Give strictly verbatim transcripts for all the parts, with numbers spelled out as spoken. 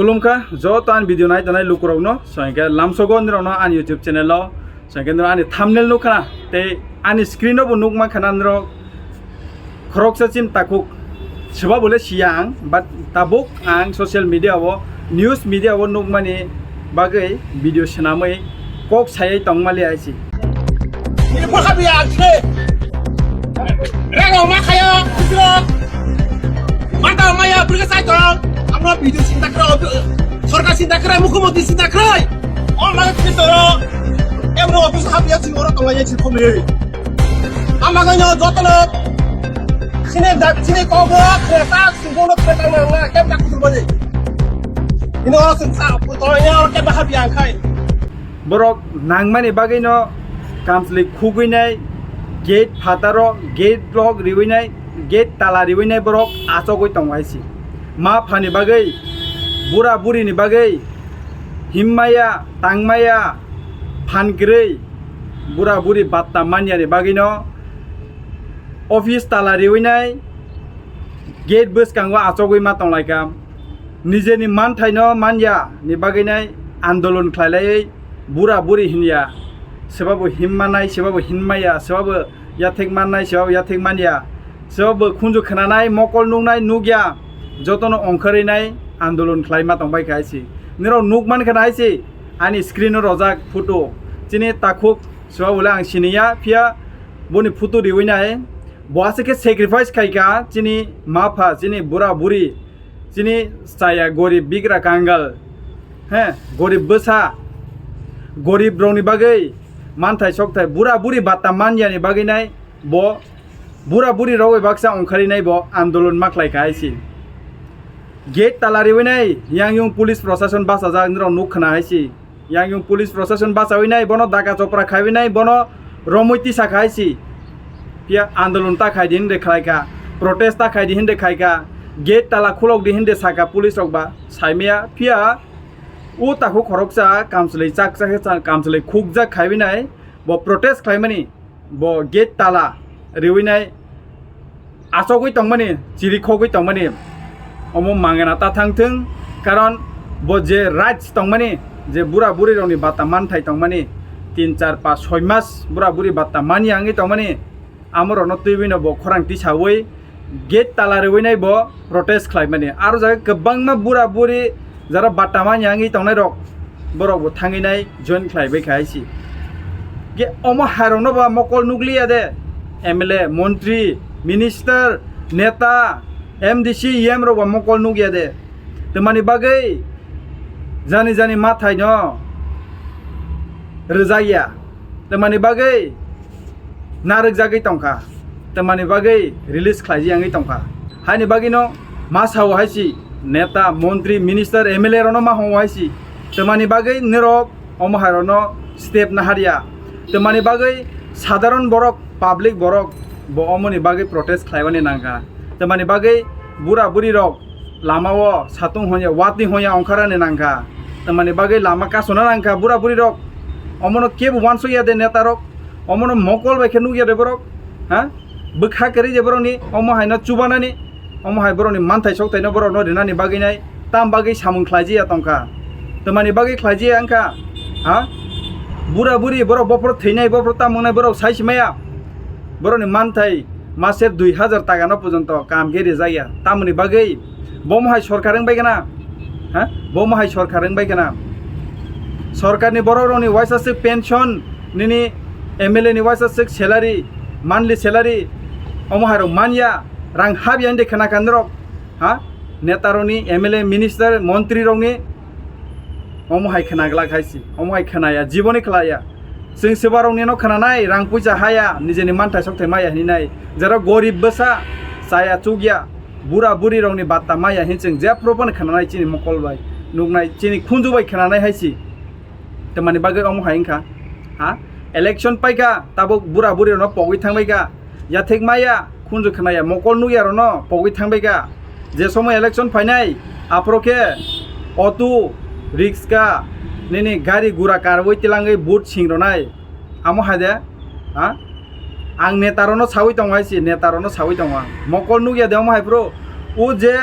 Khulumkha joto ani video nai tongnai lukurokno, so hwnkhe lamsogo nirokno ani YouTube channel o, so hwnkhe nirok ani thumbnail nukha na, tei ani screen o bo nukmankha na nirok khoroksa chini takhuk. Swba bole siya ang, but tabuk ang social media o, news media o nukmani bagwi video swnamwi kok sayai tongmali aisi. Ni bwkha biya ang se. Rego ma khayo, bujro. Mata maya, bwrwi sai tong. Amno video sinta kro, sorkar sinta kro, mukhyamantri sinta kro. O ma khayo toro. Ebro office hap ya, sing oro tong ya, sing khomri. Ama khayo jotono. Sini da, sini kogo, kheta, sing kono kheta na, na, kem tak kutu bani. Ino sing sa, toro ya, kem bahap ya khai. Borok nangmani bagwino kamchwlwi khugwinai, gate phataro, gate lock riwinai, gate tala riwinai borok achogwi tongo hai se. Ma phani bagwi, bura burini bagwi, himmaya, tangmaya, phan kwrwi, bura buri batta manyani bagwino office tala riwinai, gate bwskango achogwi ma tonglaikha. Nijeni manthaino manya ni bagwinai andolon khlailaiwi bura buri hinya. Swbabo himmanai, swbabo hinmaya, swbabo yathek mannai, swbabo yathek manya. Swbabo khunju khnanai, mokol nuknai, nukya. Jotono ongkhorwi nai andolon khlaima tongbai kha hai se. Nirok nukmankha na hai se, ani screen o rojak photo. Chini takhuk swbabo le ang siniya, phiya boni photo riwinai. Bo aswk khe sacrifice khaikha chini mapha, chini bura buri, chini chaya gorib bigra kangal, he, gorib bwsa, gorib rokni bagwi manthai sokthai, bura buri batta manyani bagwi nai bo bura buri rok bai baksa ongkhari nai bo andolon ma khlai kha hai se. Gate tala riwi nai, yang yung police prosason bachajak nirok nuk khna hai se. Yang yung police prosason bachawi nai, bono daga chopra khaiwi nai, bono romwi tisa khai si. Phiya andolon ta khai di hwnde khlai kha, protest ta khai di hwnde khai kha, gate tala khulok di hwnde saka police rok ba saimaya. Phiya o takhuk khoroksa kamchwlwi chak chak, kamchwlwi khukjak khaiwi nai, bo protest khlaimani. Bo gate tala riwi nai achogwi tongmani, chirikhogwi tongmani, omo mangena ta thangthwng, karon bo je rights tongmani, je bura buri rokni bata manthai tongmani, tin, char, pas, soi mas bura buri bata manya wngwi tongmani, amorokno twiwi no bo khorang tisawi gate tala riwi nai bo protest khlaimani. Aro jaga kwbangma bura buri jara bata manya wngwi tongnai rok, borok bo thangwi nai join khlai bai kha hai si. Ge omo hai rok no ba mokol nukliya de, M L A, montri, minister, neta, M D C, E M rok ba mokol nukya de. Twmani bagwi jani jani mathai no rwjakya. Twmani bagwi narwkjagwi tongkha, twmani bagwi release khlaijagwi tongkha. Haini bagwino ma sao hai si, neta, montri, minister, M L A rokno ma hwngo hai si, twmani bagwi nirok omo hai rokno step naharya, twmani bagwi sadharon borok, public borok bo omoni bagwi protest khlaiwani nangkha, twmani bagwi bura buri rok lama o satung honya, watwi honya ongkharani nangkha. Tamani bagwi lama kasuna nangkha bura buri rok. Omono kebo wansukya de neta rok. Omono mokol bai khe nukya de borok. Ha? Bwkha kwrwi de borokni. Omo haino chubanani. Omo hai borokni manthai sokthai no borokno rinani bagwi nai. Tam bagwi samung khlaijiya tongkha. Tamani bagwi khlaijiya wngkha. Ha? Bura buri borok bophor thwinai, bophor tam wngnai borok sai simaya. Borokni manthai maser dui hajar taka no porjonto kam khe rijak ya. Tamoni bagwi bomo hai sorkar wng bai gana? Ha? Bomo hai sorkar wng bai gana? Sorkar ni borok rokni waisa swk pension, nini M L A ni waisa swk salary, monthly salary, omo hai rok manya, rang hap ya hwnde khna kha norok? Ha? Neta rokni, M L A, minister, montri rokni omo hai khna glak hai si, omo hai khna ya, jiboni khlai ya. Chwng swba rokni no khna nai, rang puisa ha ya, nijeni manthai sokthai ma ya hini nai. Jara gorib bwsa, chaya chuk ya, bura buri rokni batta ma ya hin chwng jephru phano khna nai chini mokol bai, nuknai chini khunju bai khna nai hai si. Tamani bagwi omo hai wngkha? Ha? Election paikha, tabuk bura buri rokno pogwi thangbai kha. Yathek maya, khunju khnaya, mokol nukya rokno pogwi thangbai kha. Je somoy election phainai, aphuru khe auto, rikska, nini gari gura karwi tilangwi vote sing ronai. Amo hai de, ha? Ang neta rokno sawi tongo hai si, neta rokno sawi tongo ang. Mokol nukya de omo hai phuru. O je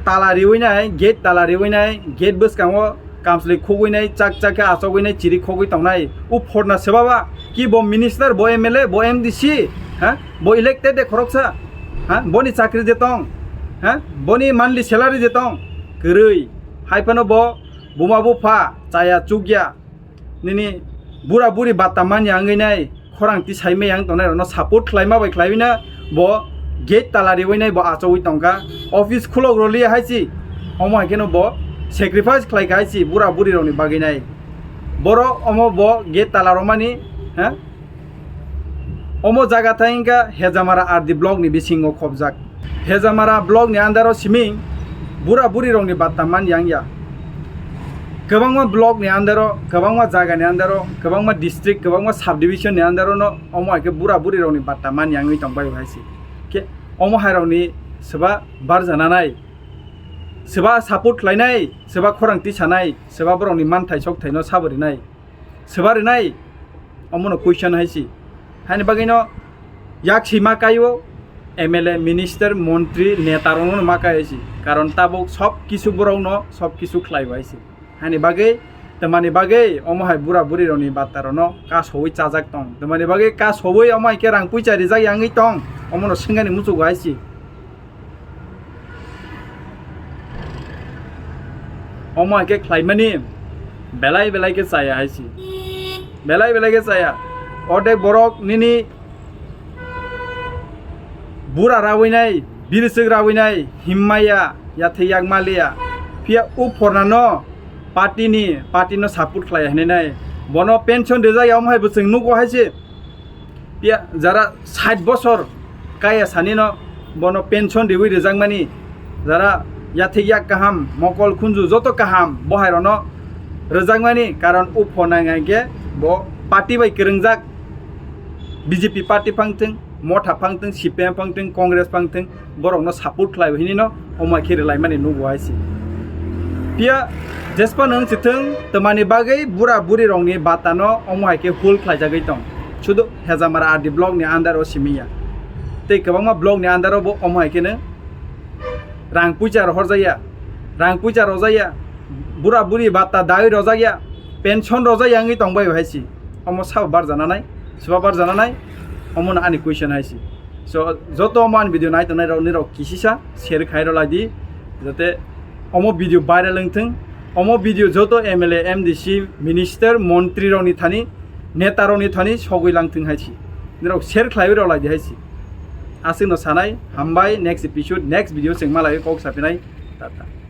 Tala riwi nai, gate tala riwi nai, gate bwskango kamsli khugwi nai, chak chak khe achogwi nai, chiri khogwi tongnai. O phorna swbaba ki bo minister, bo M L A, bo M D C, ha? Bo elected de khoroksa, ha? Boni chakri je tong, ha? Boni monthly salary je tong, kwrwi. Hai phano bo buma bupha chaya chukya. Nini bura buri batta manya wngwi nai, khorang tisai maya wng tongnai rokno support khlaima bai khlaiwi na bo gate tala riwi nai bo achogwi tongkha. Office khulok rwliya hai si, omo hai kheno bo sacrifice khlai kha hai si bura buri rokni bagwi nai. Borok omo bo gate tala romani, ha? Omo jaga thai wngkha Hejamara R D block ni bisingo khobjak. Hejamara block ni under o siming bura buri rokni batta man yang ya. Kwbangma block ni under o, kwbangma jaga ni under o, kwbangma district, kwbangma subdivision ni under o no omo hai khe bura buri rokni batta man yangwi tong bai hai se. Khe omo hai rokni swba barjana nai, swba support khlai nai, swba khorang tisa nai, swba borok ni manthai sok thai no sabo ri nai. Swba rinai, omono question hai si. Haini bagwino yak si ma kaio, M L A, minister, montri, neta rokno ma kai hai si. Karon tabuk sob kisu borokno sob kisu khlai bo hai si. Haini bagwi, tamani bagwi omo hai bura buri rokni batta rokno kasowi chajak tong. Tamani bagwi kasowi omo hai khe rang puisa rijak yangwi tong. Omono swngani muchugo hai si. Omo hai khe khlaimani belai belai khe chaya hai si. Belai belai khe chaya. Ordek borok nini bura rawi nai, birisik rawi nai, himmaya, yathai yak maliya. Phiya u phornano party ni, party no support khlai hinwi nai. Bono pension rijak ya omo hai bo chwng nugo hai se. Phiya jara sait bosor kaya sanino bono pension riwi rijakmani, jara yathik yak kaham, mokol khunju joto kaham bohai rono rijakmani, karon u phonai ngai khe bo party bai kwrwngjak, B J P party phang thwng, Motha phang thwng, C P M phang thwng, Congress phang thwng, borokno support khlai hinino omo hai khe rwlaimani nugo hai se. Phiya jespa nwng chithwng, tamani bagwi bura buri rokni batano omo hai khe hul khlaijagwi tong. Sudu Hejamara R D block ni under o simi ya. Tei kwbangma block ni under o bo omo hai kheno rang puisa rohorjaya, rang puisa rojaya, bura buri bata dawi rojakya, pension rojaya wngwi tongbai hai se. Omo sabo barjana nai, swba barjana nai, omono ani question hai se. So, joto omo ani video nai tongnai rok, nirok kisisa share khai rw lai di, jate omo video viral wng thwng, omo video joto M L A, M D C, minister, montri rokni thani, neta rokni thani sogwi lang thwng hai se. Nirok share khlaiwi rw lai di hai se. Aswkno sanai, hambai, next episode, next video chwng malaiwi kok sapinai. Tata.